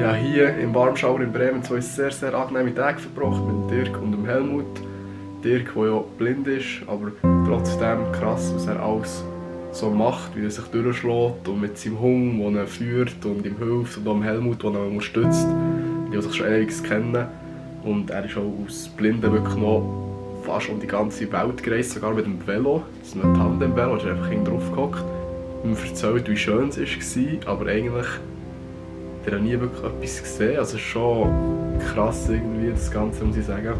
Ja, hier im Warmschauer in Bremen zwei sehr angenehme Tage verbracht mit Dirk und dem Helmut. Dirk, der ja blind ist, aber trotzdem krass, was er alles so macht, wie er sich durchschlägt und mit seinem Hund, den er führt und ihm hilft, und auch dem Helmut, den er unterstützt, die sich schon ewig kennen. Und er ist auch als Blinder wirklich noch fast um die ganze Welt gereist, sogar mit dem Velo, das ist ein Tandem-Velo, er ist einfach hinten drauf gehockt. Und mir erzählt, wie schön es war, aber eigentlich hat er nie wirklich etwas gesehen. Also es ist schon krass irgendwie, das Ganze, muss ich sagen.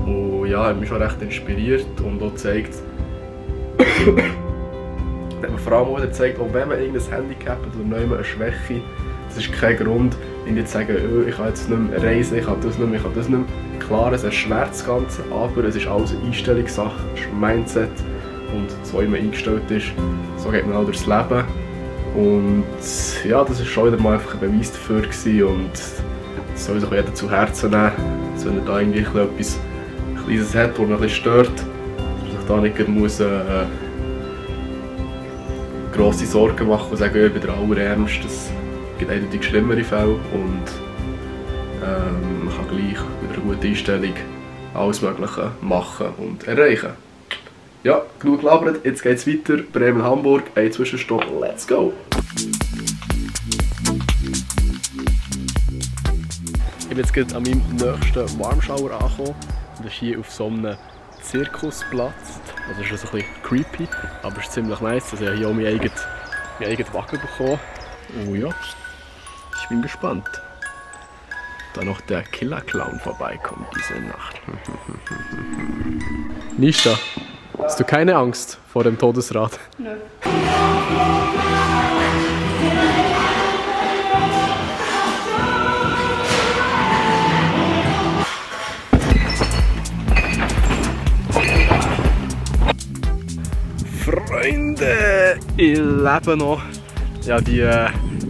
Und ja, er hat mich schon recht inspiriert und auch gezeigt, hat mir vor allem auch gezeigt, auch wenn man irgendein Handicap hat oder eine Schwäche, das ist kein Grund, zu sagen, oh, ich kann jetzt nicht mehr reisen, ich kann das nicht mehr, ich kann das nicht mehr. Klar, es erschwert das Ganze, aber es ist alles eine Einstellungssache, es ist ein Mindset. Und so wie man eingestellt ist, so geht man auch durchs Leben. Und ja, das war schon wieder mal einfach ein Beweis dafür gewesen. Und das soll sich auch jeder zu Herzen nehmen, dass wenn er da irgendwie etwas Kleines hat, das ihn ein bisschen stört, dass man sich da nicht muss, grosse Sorgen machen und sagen, ich bin der Allerärmste. Es gibt eindeutig schlimmere Fälle und man kann gleich mit einer guten Einstellung alles Mögliche machen und erreichen. Ja, genug gelabert, jetzt geht's weiter. Bremen-Hamburg, ein Zwischenstopp, let's go! Ich bin jetzt gerade an meinem nächsten Warmschauer angekommen. Das ist hier auf so einem Zirkusplatz. Also ist das ein bisschen creepy, aber es ist ziemlich nice. Also ich habe hier auch meinen eigenen Wagen bekommen. Oh ja, ich bin gespannt. Da noch der Killer-Clown vorbeikommt diese Nacht. Nisha, hast du keine Angst vor dem Todesrad? Nö. Freunde, ich lebe noch. Ja, die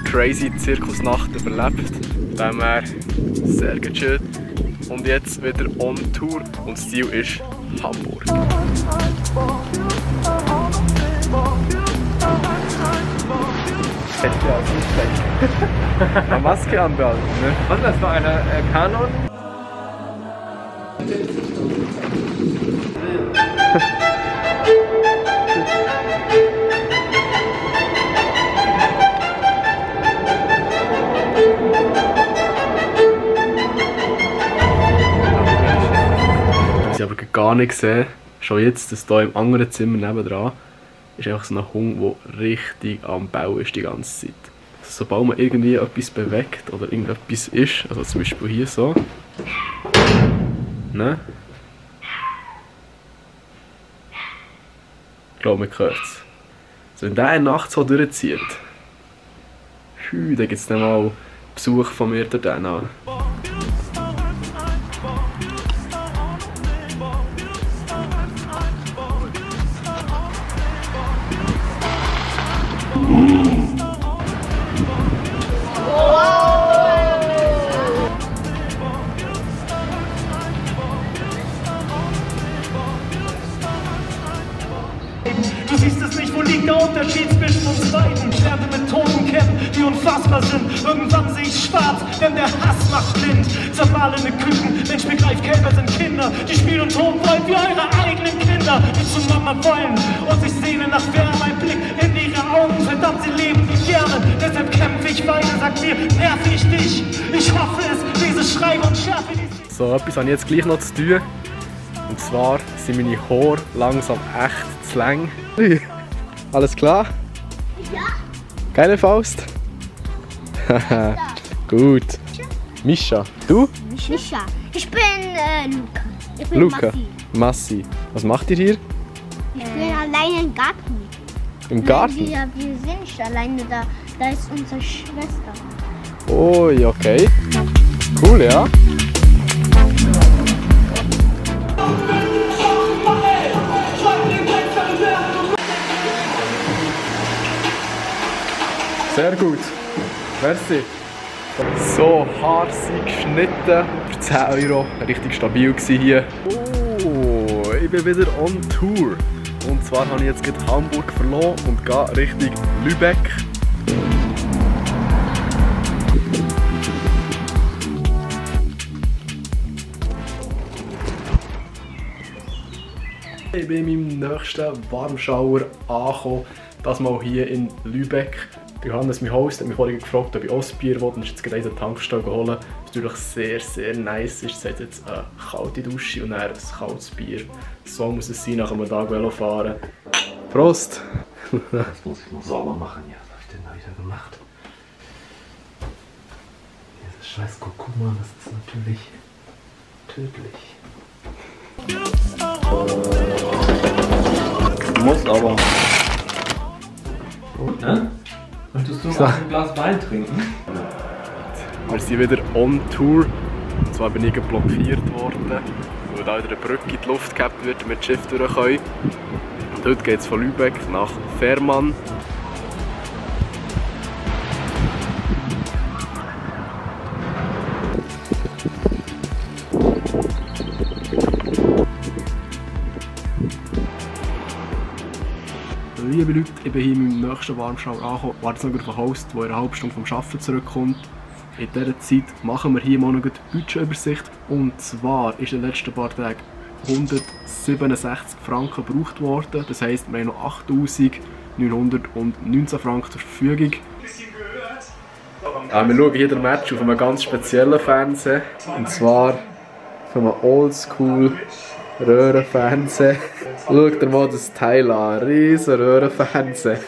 crazy Zirkusnacht überlebt. Dem her sehr gechillt. Und jetzt wieder on Tour und das Ziel ist Hamburg. Ja, nicht schlecht. Eine Maske anbehalten, ne? Was ist das für eine Kanon? Was ich aber gar nicht sehe, schon jetzt, dass hier im anderen Zimmer nebendran ist einfach so ein Hund, der richtig am Bauen ist die ganze Zeit. Also sobald man irgendwie etwas bewegt oder irgendetwas ist, also zum Beispiel hier so, ne? Ich glaube, man hört es. Also wenn der eine Nacht so durchzieht, dann gibt es dann mal Besuch von mir dort an. Du siehst es nicht, wo liegt der Unterschied zwischen uns beiden? Sterbe mit Toten kämpfen, die unfassbar sind. Irgendwann sehe ich schwarz, denn der Hass macht blind. Zermahlene Küken, Mensch begreift, Kälber sind Kinder. Die spielen und toben wollen wie eure eigenen Kinder, die zu Mama wollen. Und sich sehnen nach Wärme, ein Blick in ihre Augen. Verdammt, sie leben nicht gerne, deshalb kämpfe ich weiter. Sagt mir, nerv ich dich? Ich hoffe es, lese, schreibe und schärfe die... So, etwas habe ich jetzt gleich noch zu tun. Und zwar sind meine Haare langsam echt zu lang. Alles klar? Ja. Keine Faust? Haha, gut. Mischa, du? Mischa. Ich bin Luca. Ich bin Luca. Massi. Massi. Was macht ihr hier? Ich bin alleine im Garten. Im Garten? Nein, wir sind nicht alleine da. Da ist unsere Schwester. Oh, ja, okay. Cool, ja. Sehr gut. Merci. So, Haare sind geschnitten. Für 10 €. Richtig stabil hier. Oh, ich bin wieder on Tour. Und zwar habe ich jetzt gerade Hamburg verloren und gehe Richtung Lübeck. Ich bin in meinem nächsten Warmschauer angekommen. Das mal hier in Lübeck. Johannes, mein Host, hat mich vorhin gefragt, ob ich Ostbier will. Und ist jetzt gerade in der Tankstelle geholt. Was natürlich sehr, sehr nice ist. Es hat jetzt eine kalte Dusche und dann ein kaltes Bier. So muss es sein nach einem Tag Velofahren. Prost! Das muss ich noch sauber machen. Ja, was habe ich denn da wieder gemacht? Dieses scheiß Kurkuma, das ist natürlich tödlich. Muss aber. Ne? Möchtest du noch ein Glas Wein trinken? Wir sind wieder on Tour. Und zwar bin ich blockiert worden, weil da wieder eine Brücke in die Luft gehabt wird, damit das Schiff durch können. Und heute geht es von Lübeck nach Fehmarn. Liebe Leute, ich bin hier in meinem nächsten Warmschauer angekommen. Warte noch auf den Host, der in einer halben Stunde vom Arbeiten zurückkommt. In dieser Zeit machen wir hier mal noch eine Budgetübersicht. Und zwar ist in den letzten paar Tagen 167 Franken gebraucht worden. Das heisst, wir haben noch 8'919 Franken zur Verfügung. Wir schauen hier den Match auf einem ganz speziellen Fernseher. Und zwar auf einem Oldschool Röhrenfernseher. Schaut dir mal das Teil an, riesen Röhrenfernseher.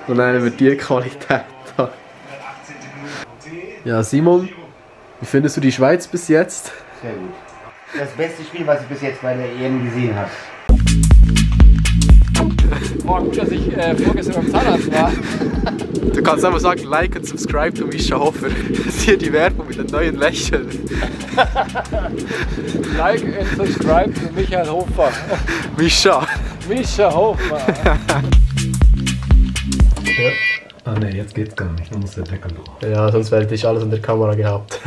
Und dann haben wir diese Qualität da. Ja, Simon, wie findest du die Schweiz bis jetzt? Sehr gut. Das beste Spiel, was ich bis jetzt bei der EM gesehen habe. Boah, gut, dass ich vorgestern beim Zahnarzt war. Du kannst einfach sagen, like und subscribe to Mischa Hofer. Das ist hier die Werbung mit einem neuen Lächeln. Like and subscribe to Michael Hofer. Mischa. Mischa Hofer. Ah ne, jetzt geht's gar nicht. Dann muss der Deckel durch. Ja, sonst hätte ich alles in der Kamera gehabt.